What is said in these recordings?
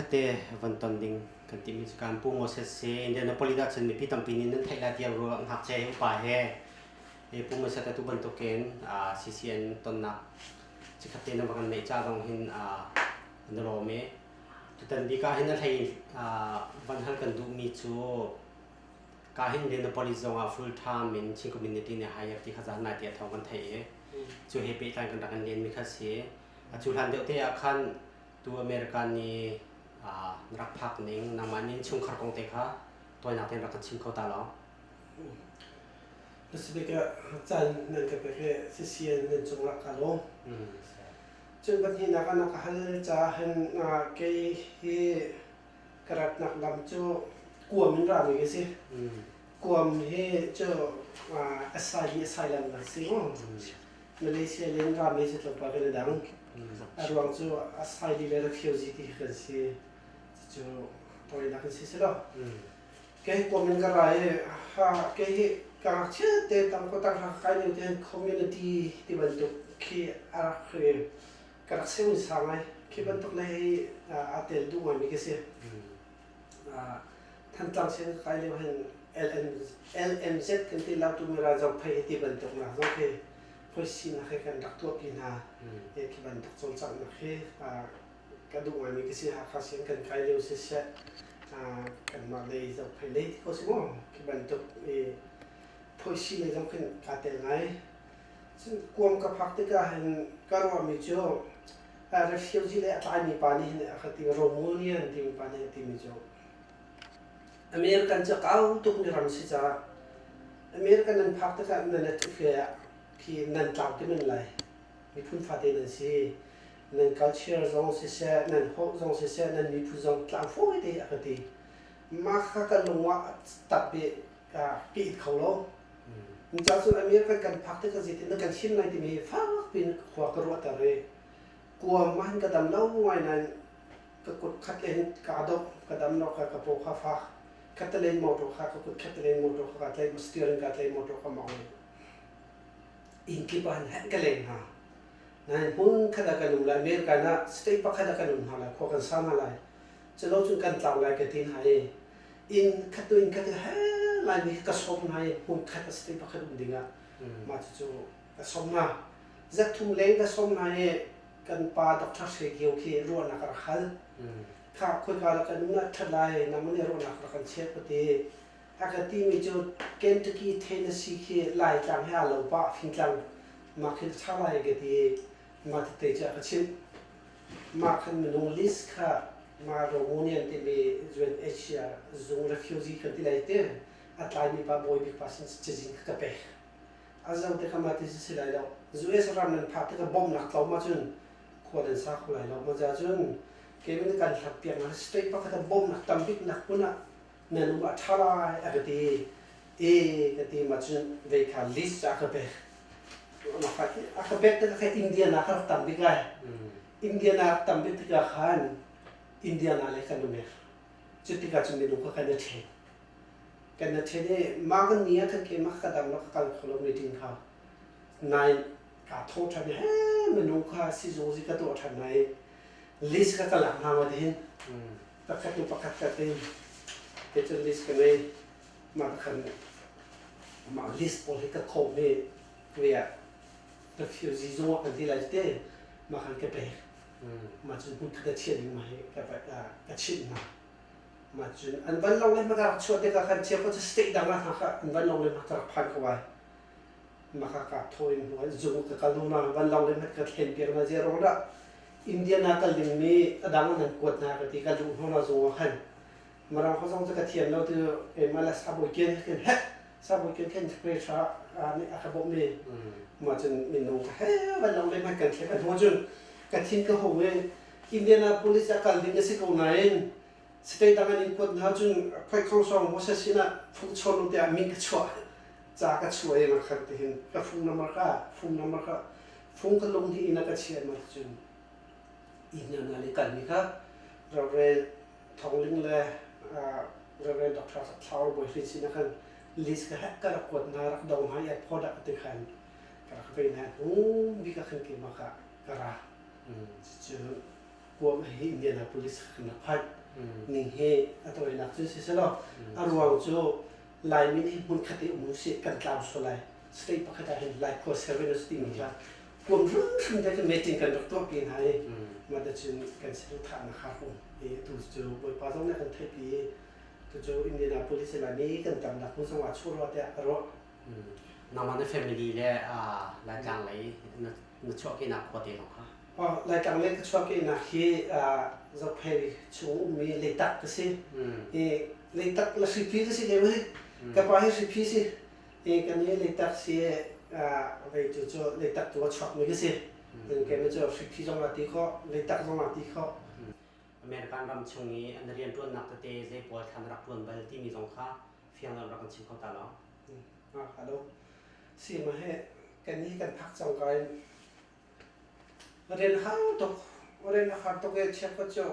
Chikkhat te van ton ding kan timi cu kan Pu Moses si Indianapolis ah cun mipi tampi nih nan theih lai tiah ruah ngakchia he upa he i Pu Moses atu bantukin CCN tonnak chikkhat te na va kan neih ca zong hin na lawm i tutan bik ah hin a hlei van hal kan duhmi cu ka hin Indianapolis zong ah full time in Chin community nih hire ti kha zan nai tiah thawng kan theih i cu he pehtlai kan rak in len mi kha si. A cu hlan deuh te ah khan tu America nih na rak phak ning nangmah nih chungkhar kong te kha tawinak tein rak kan chim kho ta law. Pacific ah caan nan ka pek i CCN nan cungah ka lawm. Cun pahnihnak ah na ka hal caah hin kei hi ka ratnak lam cu kuam in rami ka si. Kuam hi cu asai asylum a si mu. Malaysia le in rami si tlawmpal kan i dang. A ruang cu asaili le refugee ti khi kan si. Cucu tawinak in si si lo. Kei kuam in ka ra i ha kei hi ka ngakchia te tang ko tang hra kai lio te community ti bantuk khi a rak ka rak seu in sang ai. Khi bantuk le hi a tel duh ngaimi ka si. Thantlang sin ka kai lio hin LMZ kan ti Lautu Mira Zophei hi ti bantuk nak zong khi phoisinak hi kan rak tuahpi hna. Khi bantuk cawlcanghnak hi ka duh ngaimi ka si. Hakha siang kan kai lio siseh kanmah lei Zophei lei ti ko si maw khi bantuk i phoisi lei zong khin kaa tel ngai. Cun kuam ka phak tikah hin ka ruahmi cu refugee le a tlaimi pa nih hin a ka ti Romanian timi pa nih a timi cu American cu a kau tukmi ram si caah American nan phak tikah nan ah khi nan tlau ti men lai. Miphun fate nan si. Nan culture zong siseh, nan holh zong siseh, nan miphun zong tlau fawi te a ka ti. Mah kha ka lung ah tap i ka it kho lo. Cucaah cun American kan phak tikah zeitin dah kan chim lai timi hi fak piin khua ka ruahter i kuam ah hin ka dam lo ngai nain ka kut khat le hin kaa dawp ka dam lo kha ka paw kha fak khattalen motor kha ka kut khattalen motor kha kaa tlaih steering kaa tlaih motor ka mawng i inn kip ah hin heh ka leng hna. Nain hmun khat ah kan um lai American ah state pakhat ah kan um hna lai khua kan sa hna lai culo cun kan tlau lai ka ti hna i inn khat tu inn khat he Laimi ka sawm hna i hmun khat a state pakhat um dingah mah cucu ka sawm hna. Zathum leng ka sawm hna i kan pa Dr. Hre Kio khi ruahnak a rak hal. Kha khoika la kan um ah ṭhat lai nangmah nih ruahnak rak kan cheuh ka ti. A ka timi cu Kentucky, Tennessee khi Laitlang he aa lo pah fingtlang mah khi ṭha lai ka ti. Mah tete cu a ka chimh. Mah khan minung list kha mah Romanian timi UNHCR zung refugee kan ti lai te a tlaimi pa bawi bik pa sin cazin kha ka pek. A zo te kha mah ti si lai lo. US ram nan phak tikah bawmhnak tlawm ahcun khua nan sa kho lai lo. Mah ca cun kevin kan hlat piak na state pakhat ah bawmhnak tam bik nak hmun ah nan um ah ṭha lai a ka ti. E ka ti mah cun vei kha list a ka pek. A ka pek tikah khan Indiana ka rak tam bik lai. Indiana rak tam bik tikah khan Indiana lei kan um i cu tikah cun minung kha kan i ṭhen. Kan i ṭhen i mah kan ni ah khan keimah ka dam lo ka kal kho lo meeting kha. Nain kaa thawh ṭhan i he minung kha sizung zi ka tuah ṭhan hna i list kha ka lak hna ma tihin pakhat hnu pakhat ka tin te cun list ka ngei. Mah khan mah list pawl hi ka khawm i tui ah refugee zung ah kan ti lai te mah khan ka pek. Mah cun hmun khat a chiah ding mah hi ka ka chimh hna. Mah cun an vanlawng le hmaka rak chuah tikah khan chiakhaw cu state dang ah hna kha an vanlawng le hmaka rak phan ko ai. Mah kha ka thaw in hnu zung ka kal hnu na vanlawng le hmat ka thlen piak na zia ruang dah Indiana kal dingmi a dang nan kuat hna ka ti ka luh hnu na zung ah khan Mirang kho zong cu ka thiam lo tu keimah le sabawi kian khin heh sabawi kian khin pressure nih a ka bawmh i mah cun minung ka he van lo le hmanh kan thlep a hnu cun ka thin ka hung i Indianapolis a kal ding a si ko nain state dang an in kuat hna cun khoi khong song Moses sinah fung chawn u tiah min ka chuah ca ka chuah i ma khan tihin ka fung namar ka fung namar ka fung ka lung hi ina ka chiah ma cun Indiana le kalmi kha Reverend Thawngling le Reverend Dr. Thlau Bawi Hrin sin ah khan list ka ka rak kuat hna rak dong hna airport ah ti khan ka rak vei hna hnu bik ah khan keimah ka ka ra. Cucu Guam hi Indianapolis kan rak phanh. Ning hi a tawinak cun si selaw a ruang cu Laimi nih hmunkhat i um usih kan tlau sual lai. State pakhat ah hin Lai khua ser in timi kha kuam hrimhrim te kan meeting kan rak tuahpi hna i mah te cun kan saduhthahnak kha um i atu cu Bawipa zong nih kan theihpi i tucu Indianapolis Laimi kan tamnak hmun zong ah chuah rua tiah ka ruah. Nangmah na family le Laitlang lei na chuahkehnak khua te zong kha? Laitlang lei ka chuahkehnak hi Zophei chung ummi Leitak ka si. I Leitak la hripi ka si lem hi. Ka pa hi hripi si. I kan i Leitak si vei tu cu Leitak tu a chuakmi ka si. Keimah cu hripi zong aa ti khawh, Leitak zong aa ti khawh. American ram chung i an rianṭuannak tete zei pawl thla na rak ṭuan bal timi zong kha fiang lo rak kan chim kho ta law. Halo. Si ma he kan hi kan phak cang ka in rian har tuk rian a har tuk e chiakhat cu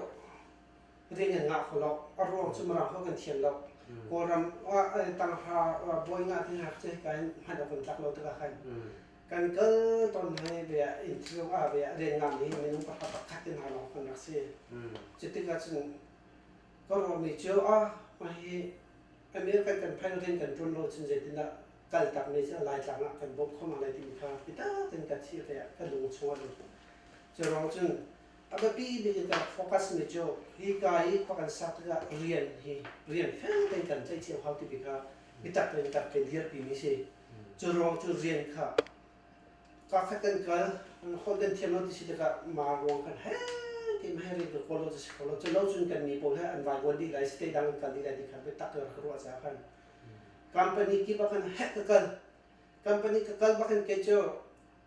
rian kan ngah kho lo a ruang cu mirang ho kan thiam lo Kawlram tanghra bawi ngah ti hak cu hika in hman awk kan tlak lo tikah khan kan kal tawn hna bia interview ah bia rian ngah mi minung pakhat pakhat in hna lawng kan rak si cu tikah cun ka ruahmi cu ah mah hi American kan phan rian kan ṭuan lo cun zeitindah kaltak mi cu Laitlang ah kan bawmh kho hna lai timi kha biatak in ka thih ve ka lung chung ah lut. Cu ruang cun a biapi bik in ka rak focus mi cu hika i khua kan sak tikah rian hi rian fel tein kan tlaih cio hau timi kha biatak tein ka rak kan dirpi mi si. Cu ruang cu rian kha ka khat kan kal holh kan thiam lo ti si tikah ma ruang kan he ti ma he rian ka kawl lo ti si kho lo. Cu lo cun kan mi pawl he an vaivuan dih lai state dang an kal dih lai ti kha biatak in rak ruah caah khan company kip ah khan heh ka kal. Company ka kal bak in kei cu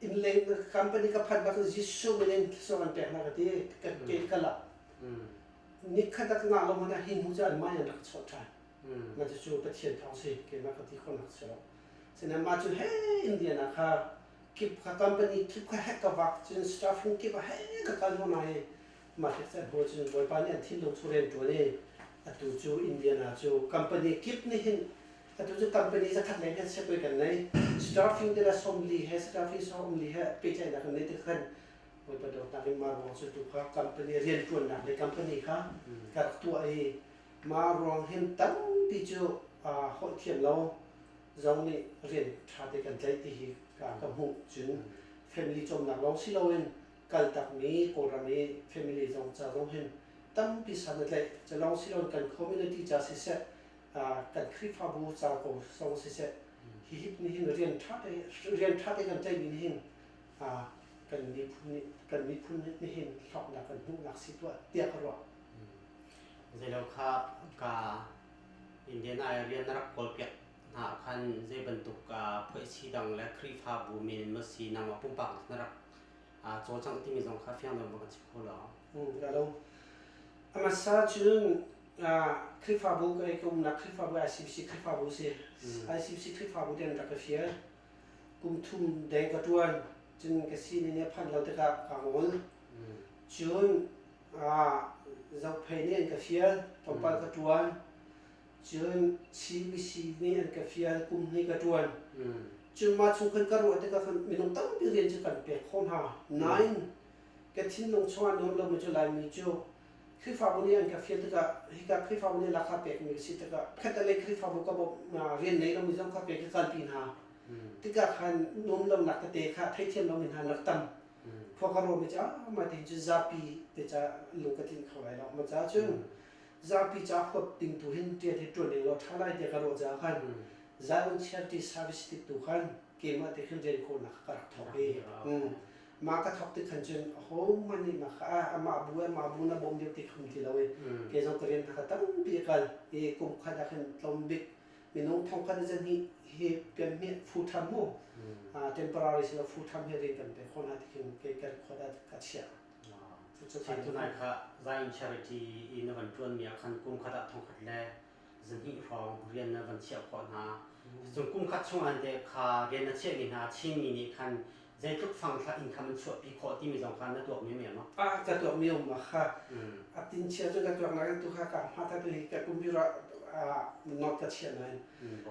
innleng company ka phanh bak in Jesuh min in thluachuah kan pek hna ka ti ka ke kal ah nikhat ah ka ngah lo hmanh ah hi hnu cu anmah in an rak chuah ṭhan. Mah cucu Pathian thawng si keimah ka ti khawhnak si lo. Sinain mah cu he Indian ah kha kip kha company kip kha hek ka vak cun staffing kip ah he ka kal hna i mah tek can hnu cun Bawipa nih an thinlung cu rian ṭuan i atu cu Indiana cu company kip nih hin atu cu company zakhat leng kan siapoi kan nei staffing te la 40 he staffing 40 he pehtlaihnak kan nei ti khan Bawipa dawtnak in mah ruang cu tu kha company rian ṭuannak le company kha ka rak tuah i mah ruang hin tampi cu holh thiam lo zong nih rian ṭha te kan tlaih ti hi ka ka hmuh cun family cawmnak lawng si loin kaltakmi Kawlram i family zong ca zong hin tampi san a tlaih. Cu lawng si loin kan community ca siseh, kan Khrihfabu ca ko zong siseh, hihi nih hin rian ṭha te rian ṭha te kan tlaihmi nih hin kan miphun nih kan miphun nih hin hlawknak kan hmuhnak si tuah tiah ka ruah. Zeilo kha ka Indian ah rian na rak kawlpiak hna khan zei bantuk phoihsi dang le Khrihfabu min ma si nangmah pumpak na rak cawlcangh timi zong kha fiang deuh kan chim kho lo. Ka lo. A hmasa cun Khrihfabu ka ka umnak Khrihfabu ICBC Khrihfabu si. ICBC Khrihfabu te an rak ka fial. Kum thum deng ka ṭuan. Cun ka sining nih a phanh lo tikah ka ngol. Cun Zophei nih an ka fial. Tlawmpal ka ṭuan. Cun CBC nih an ka fial kum hnih ka ṭuan. Cun mah chung khan ka ruah tikah khan minung tampi rian cu kan pek khawh hna. Nain ka thinlung chungah nuam lomi cu Laimi cu Khrihfabu nih an ka fial tikah hika Khrihfabu nih lakha pekmi ka si tikah khatalei Khrihfabu ka bawmh rian nei lomi zong kha pek ka kalpi hna. Tikah khan nuam lonak tete kha theithiam lomi hna an rak tam. Khua ka ruahmi cu ah mah te cu zapi te ca lung ka tlinh kho lai lo. Mah caah cun zapi ca huap ding tu hin ṭian hi ṭuan ning law ṭha lai tiah ka ruah caah khan Zion Charity Service tik tu khan keimah te khin rian kawlnak kha ka rak thawk i mah ka thawk tik khan cun ahohmanh nih mah kha amah bu amah bu na bawm deuh ti khum ti lo i kei zong ka rian hna kha tampi a kal i kum khat ah khin tlawm bik minung thong khat zan hi hi pian mi full time mu temporary silo full time hi rian kan pek khawh hna ti khin kei ka record ah ka chiah. Tunai kha Zion Charity i na van ṭuanmi ah khan kum khat ah thongkhat le zahnih hrawng rian na van chiah khawh hna. Cun kum khat chung ah teh kha rian na chiahmi hna Chinmi nih khan zeitluk fang thla income an chuahpi khawh timi zong kha na tuakmi um maw? Ah, ka tuakmi um ma kha. A tin chia cu ka tuak nain tu kha ka hma ta tu hi ka computer ah note ka chiah nain.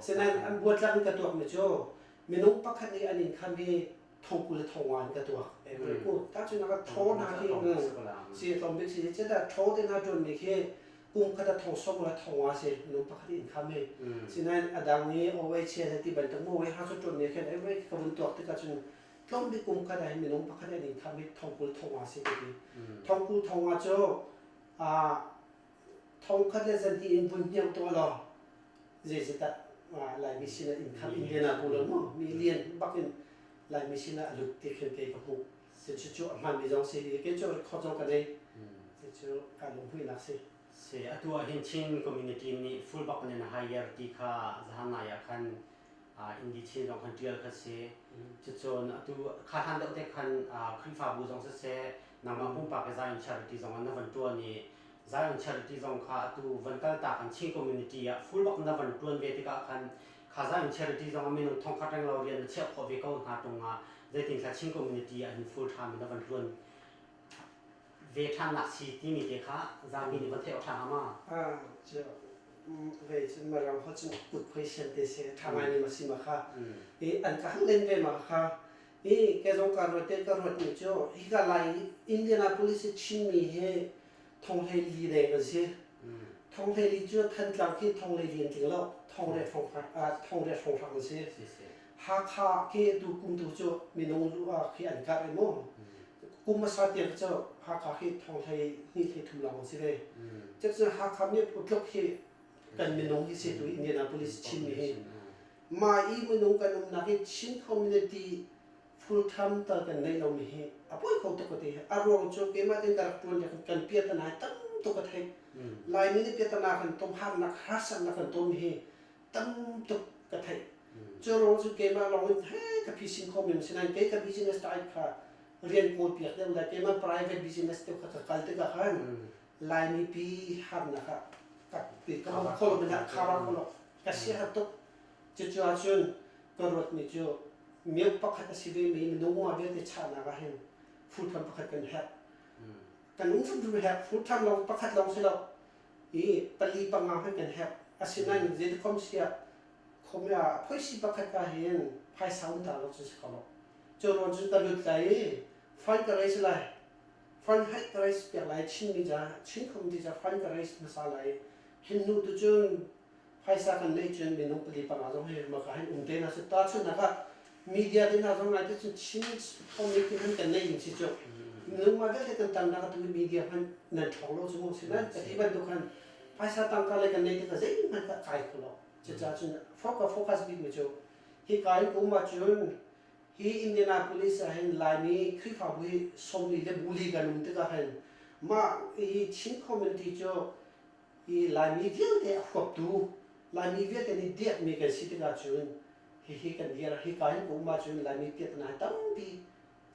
Sinain an buatlak in ka tuakmi cu minung pakhat nih an income hi thongkul le thonga in ka tuak every ku ta cu na ka thaw na khi si tlawm bik si che da thaw te na ṭuan mi khi Kum khat ah thong sawm le thong nga si minung pakhat income hi. Sinain a dang i OHS ti bantuk mu ha cu ṭuan ne khin ai ka vun tuak tikah cun tlawm bik kum khat ah hin minung pakhat an income hi 50,000 thong nga si ka ti. 50,000 thong nga cu thong khat le zan hi in vun hniang tuah law zeizat Laimi sinah income Indiana bu lo mu million bak in Laimi sinah a lut ti khin kei ka hmuh. Cucu a hmaanmi zong si i kei cu record zong ka nei. Cucu kaa lunghmuihnak si. Si atu ah hin Chin community nih full bak in hire ti kha zahan nai ah khan Indi Chin zong khan tial kha si. Cucun atu kha hlan deuh te khan Khrihfabu zong siseh nangmah pumpak i Zion Charity zong ah na van tuan i Zion Charity zong kha atu van kal tak in Chin community ah full bak na van tuan ve tikah khan kha Zion Charity zong ah minung thongkhat renglo rian na chiah khawh ve ko hna tung ah zeitin thla Chin community ah hin full time in na van tuan ve ṭhan nak si timi te kha zapi nih van theih awk ṭha hnga ma? Ah, cu ve cun Mirang holh cun good question te si ṭha ngai mi ma si ma kha. I an ka hal len ve ma kha. I ke zong ka ruat te ka ruat mi cu hika lai Indianapolis i Chinmi hi thonghlei li deng an si. Thonghlei li cu Thantlang khi thonghlei li an tling lo. Thongre hrawng an si. Hakha khi tu kum tu cu minung lu ah khi an karh i mu. Kum hmasa tiang cu Hakha khi thonghlei hnih hlei thum lawng an si ve. Cucu Hakha mi utluk hi kan minung hi si tu Indianapolis Chinmi hi. Mah i minung kan umnak hi Chin community full time tal kan neih lomi hi a poi kho tuk ka ti. A ruang cu keimah tein ka rak ṭuan lio kan piatana hi tam tuk ka theih. Laimi nih piatana kan tom harnak harsatnak kan ton hi tam tuk ka theih. Cu ruang cu keimah lawng in he ka phisin kho men sinain kei ka business type kha rian kawl piak deuh lai keimah private business deuh kha ka kal tikah khan Laimi pi harnak ah ka ka bawm kho lo men ah khara kho lo ka sia tuk. Cucu ahcun ka ruatmi cu milk pakhat a si vemi minung mah vialte chahnak ah hin full time pakhat kan herh. Kan um hrimhrim herh. Full time lawng pakhat lawng si lo. I pali panga hmanh kan herh. Asinain zeitikhom siah khom ah phoisi pakhat ka hin phaisa um ta lo cu si kho lo. Cu ruang cu ka lut lai i fund ka raise lai. Fund hai ka raise piak lai Chinmi ca Chin community ca fund ka raise hmasa lai. Hin hnu tu cun phaisa kan neih cun minung pali panga zong hi maka hin um te na si tahchunhnak ah media te hna zong ngai te cun Chin community hman kan neih ding si cu minung mah vialte kan tam nak tu media hman nan ṭhawng lo cu mu si nan ka ti bantuk khan phaisa tangka le kan neih tikah zeihmanh ka kai kho lo cucaah cun focus focus bik mi cu hi ka in um ahcun hi Indianapolis ah hin Laimi Khrihfabu hi sawmli le buli kan um tikah hin mah hi Chin community cu hi Laimi vialte a huaptu Laimi vialte nih dirhmi kan si tikah cun hihi kan dir hika hin ka um ahcun Laimi piahtana hi tampi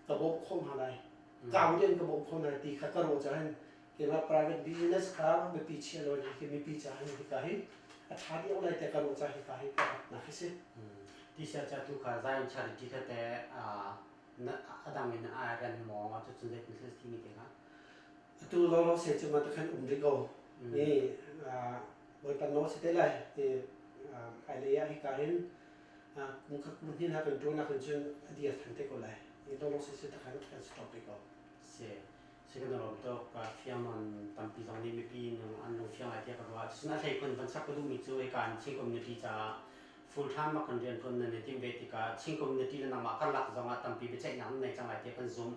ka bawmh khawh hna lai kau deuh in ka bawmh khawh hna ti kha ka ruah caah hin keimah private business kha mipi chia lo hi mipi caah hin hika hi a ṭha deuh lai tiah ka ruah caah hika hi ka ratnak hi si. Tisa ca tu kha Zion Charity kha te a dang in a ren maw cucun zeitin thil timi te kha Atu lawnglawng se cu ma takhan um rih ko. Ni Bawipa nawl si te lai. Ni hmailei ah hika hin kum khat kum hnih hna kan ṭuan ahkhan cun a dir than te ko lai. Ni lawnglawng se cu takhan kan stop rih ko. Si. Si kan rom tuk fiang non tampi zong nih mipi nung an lung fiang lai tiah ka ruah. Cun a hlei kun van sak ka duhmi cu hika in Chin community caah full time ah kan rian ṭuan nan i timh ve tikah Chin community le nangmah karlak zong ah tampi biaceihnak nan nei cang lai tiah kan zumh.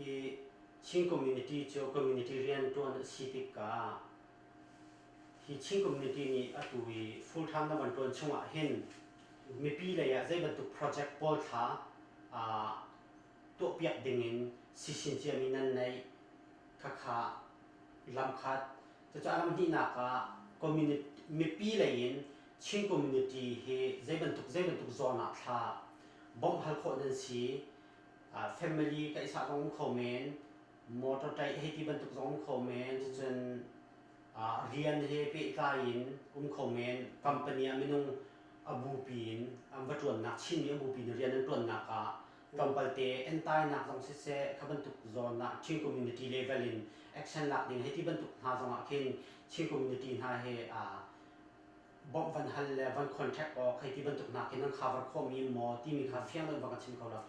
I Chin community cu community rianṭuan a si tikah hi Chin community nih atu i full time na van ṭuan chungah hin mipi lei ah zei bantuk project pawl thla tuahpiak dingin sisin ciami nan neih khakha lamkhat cucu a lam hnihnak ah community mipi lei in Chin community hi zei bantuk zei bantuk zawn ah thla bawmh hal khawh nan si family ka i sah zong um kho men motor ṭaih hei ti bantuk zong um kho men cucun rian he pehtlai in um kho men company ah minung a bupi in an va ṭuannak Chinmi a bupi in rian an ṭuannak ah tlawmpal te entainak zong siseh kha bantuk zawn ah Chin community level in action lak ding hei ti bantuk hna zong ah khin Chin community hna he bawmh van hal le van contact awk hei ti bantuk nakin an cover khawhmi maw timi kha fiang deuh bak a chim kho lo.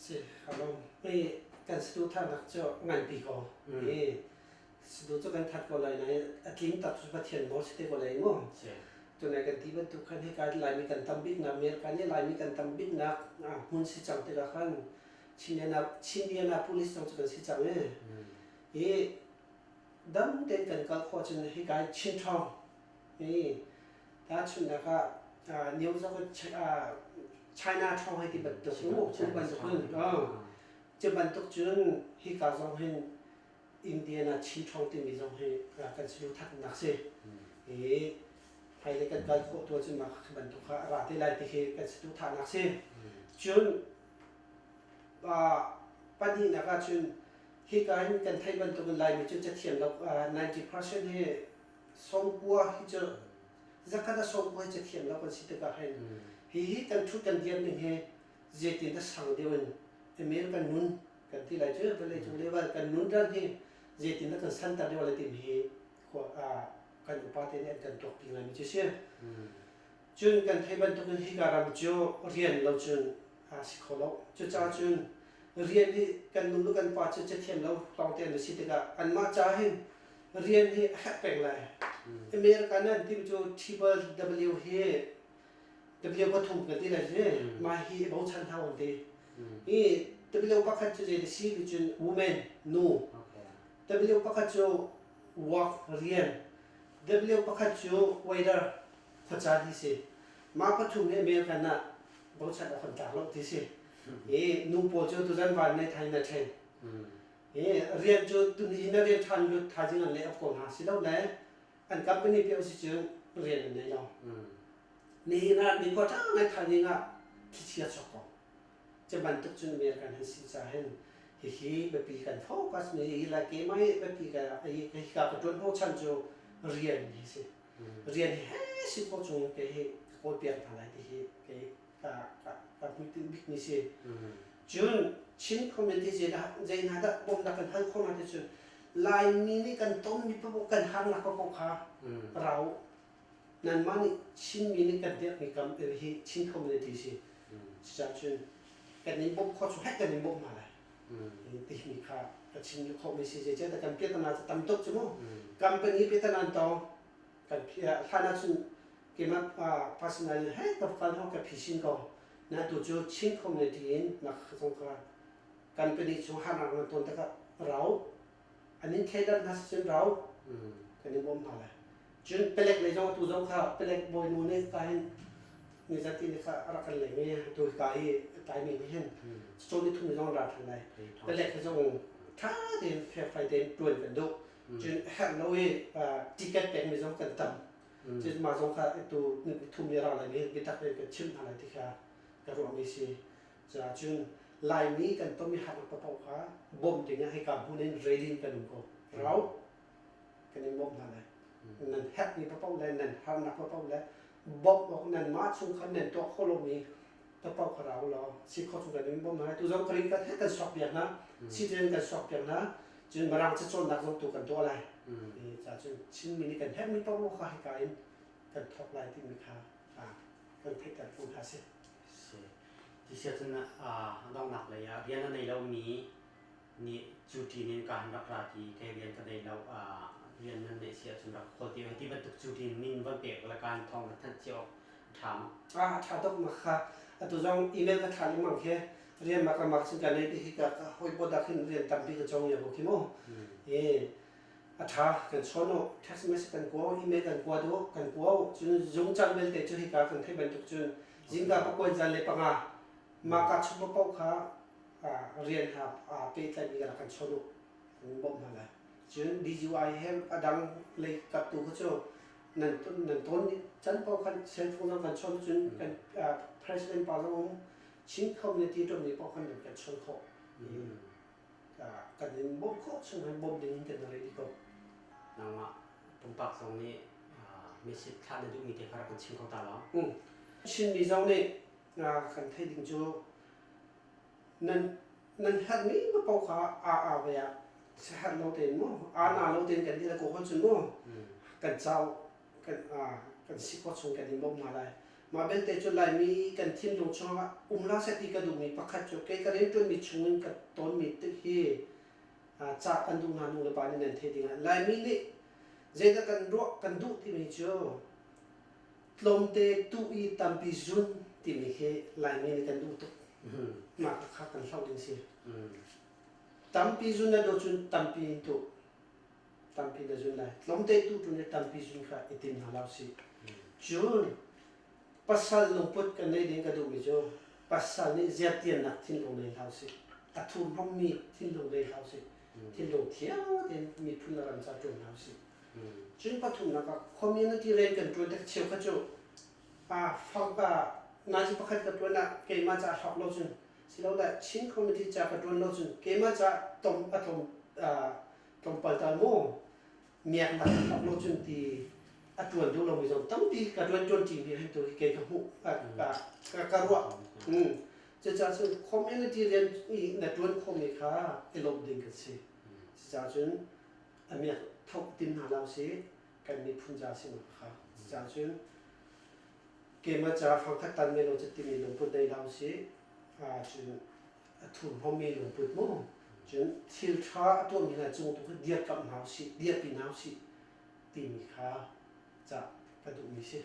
Si, hello. Hei kan stu tharnak cu nganpi ko. Hi. Sidu cu kan that ko lai nain a tling tak cu Pathian nawl si te ko lai mu. Tunai kan ti bantuk khan hika Laimi kan tam biknak America nih Laimi kan tam biknak hmun si cang tikah khan Chindianapolis zong cu kan si cang i hi dam tein kan kal khawh cun hika Chin Ṭhawng hi tahchunhnak ah New York China Ṭhawng hei ti bantuk mu cu bantuk cun cu bantuk cun hika zong hin Indiana Chin Ṭhawng timi zong hi kan saduhthahnak si. Hi hmailei kan kal khawh tu ahcun mah bantuk kha a ra te lai ti khi kan saduhthahnak si. Cun pahnihnak ahcun hika hin kan theih bantukin Laimi cu cathiam lo 90% hi sawmkua hi cu zakhat ah sawmkua hi cathiam lo kan si tikah hin hihi kan ṭhut kan diam ning hi zeitin dah sang deuh in American nun kan ti lai cu vawlei cung level kan nun ran hi zeitin dah kan santer deuh lai timi hi kan upa te nih an kan tuakpi ngaimi cu si. Cun kan theih bantukin hika ram cu rian lo cun a si kho lo. Cucaah cun rian hi kan nu le kan pa cu cathiam lo lawngte an si tikah anmah ca hin rian hi a herh peng lai. America nan timi cu Triple W hi W pathum kan ti lai si mah hi bochan hau an ti. Hi W pakhat cu zei si ti cun woman nu. W pakhat cu work rian. W pakhat cu weather khuacaan hi si. Mah pathum hi American ah bochan a kan tlak lo ti si. Hi nu pawl cu tuzan van nei thai na ṭhen. Hi rian cu tuni na rian ṭhan lut thaizing an lay off ko hna si lo le an company pio si cun rian an nei lo. Nihin ah ni khua ṭha ngai thaizing ah thlichia chuak ko. Cu bantuk cun American han si ca hin hihi biapi kan focus mi hi lai keimah hi biapi ka hi ka ka ṭuan hnawhchan cu rian hi si. Rian hi he si khawh chung kei hi ka kawl piak hna lai ti hi kei ka ka ka hmuitinh bik mi si. Cun Chin community zei hna dah bawmhnak kan hal khawh hna ti cun Laimi nih kan tonmi paoh kan harnak paoh kha rau nanmah nih Chinmi nih kan dirhmi kam hi Chin community si. Cucaah cun kan in bawmh khawh chung hek kan in bawmh hna lai. Timi kha ka chim khawhmi si. Zeicahtiah kan piahtana cu tam tuk cu mu. Company piahtana an tong. Kan hlan ahcun keimah personal in hei ka kal ho ka phisin ko. Na tu cu Chin community in na zong kha company chung harnak nan ton tikah rau an in thleidan hna si cun rau kan in bawmh hna lai. Cun palek lei zong atu zong kha palek bawinu nih ka hin nizati ni kha a rak kan leng i tu ka hi taimi nih hin cawn ni thum zong ra than lai. Palek hi zong tha tein fairfai tein tuan kan duh. Cun herh lo i ticket pekmi zong kan tam. Cun mah zong kha tu ni thum ni ra lai ni biatak tein kan chimh hna lai ti kha ka ruahmi si. Caah cun Laimi kan tonmi harnak paoh kha bawmh ding ah hika hmun in ready in kan um ko. Rau kan in bawmh hna lai. Nan herhmi paoh le nan harnak paoh le bawmh awk nanmah chung khan nan tuah khawh lomi paoh kha rau law si khawh chung kan in bawmh hna lai. Tu zong green card he kan suak piak hna. Citizen kan suak piak hna. Cun Mirang cacawnnak zong tu kan tuah lai. Caah cun Chinmi nih kan herhmi paoh kha hika in kan thawk lai timi kha kan theihter ko hna si. Si. Ti cun donghnak lei ah rian a nei lomi nih cu ṭin in ka han rak ra ti kei rian ka nei lo rian nan neih si ahcun rak kawl ti ti bantuk cu ṭin min von pek le kaan thawng na thanh cio awk ṭha maw? Ah ṭha tuk ma kha atu zong email ka thlah lengmang khi rian mak mak cun ka nei ti hi ka hawi bodak hin rian tampi ka cong ya ko khi mu. E a ṭha kan chawn u text message kan kua email kan kua duh kan kua cun zung caan belte cu hika kan theih bantuk cun zingka pakua zan le panga mah ka chung paoh kha rian ha pehtlaimi rak kan chawn u kan bawmh hna lai cun DUI he a dang lei kap tu kha cu nan nan ton can paoh khan cell phone zong kan chawn cun kan president pa zong um Chin community ṭom paoh khan kan chawn khawh kan in bawmh khawh chung hin bawmh ding in kan ready ko. Nangmah pumpak zong nih message thlah na duhmi te kha rak kan chim kho ta law. Chinmi zong nih kan theih ding cu nan nan herhmi paoh kha aa aa ve ah herh lo tein mu aa na lo tein kan ti le ko cun mu kan cau kan kan si khawh chung kan in bawmh hna lai. Mah belte cu Laimi kan thinlung chungah um hlah seh ti ka duhmi pakhat cu kei ka rianṭuanmi chungin ka tonmi hi Ca kan duh hna nu le pa nih nan theih ding ah Laimi nih zeidah kan ruah kan duh timi cu tlawmte tuh i tampi zun timi khi Laimi nih kan duh tuk. Mah kha kan hloh ding si. Tampi zun na duh cun tampi in tuh. Tampi na zun lai. Tlawmte tuh tu nih tampi zun kha i tim hna lo si. Cun pasal lungput kan nei ding ka duhmi cu pasal nih ziartiannak thinlung nei hlah usih. A thurhnawmmi thinlung nei hlah usih. Thinlung thiang tein miphun le ram ca ṭuan hna usih. Cun pathumnak ah community rian kan ṭuan tik cheukhat cu a fak ah nazi pakhat ka ṭuan ah keimah ca hlawk lo cun silole Chin community ca ka ṭuan lo cun keimah ca tom a tlawm tlawmpal tal maw miaknak ka hlawk lo cun ti a ṭuan duh lomi zong tampi ka ṭuan ṭuan ṭimi hin tu hi kei ka hmuh ka ka ruah. Cucaah cun community rian i na ṭuan khawhmi kha i lawmh ding kan si. Cucaah cun a miak thok tim hna lo si kan miphun ca si ma kha. Cucaah cun keimah ca fangkhat tan men lo cu timi lungput nei lo si cun a thurhnawmmi lungput mu cun thil ṭha a tuahmi hna cung tu kha dirkamh hna usih dirpi hna usih timi kha ca ka duhmi si.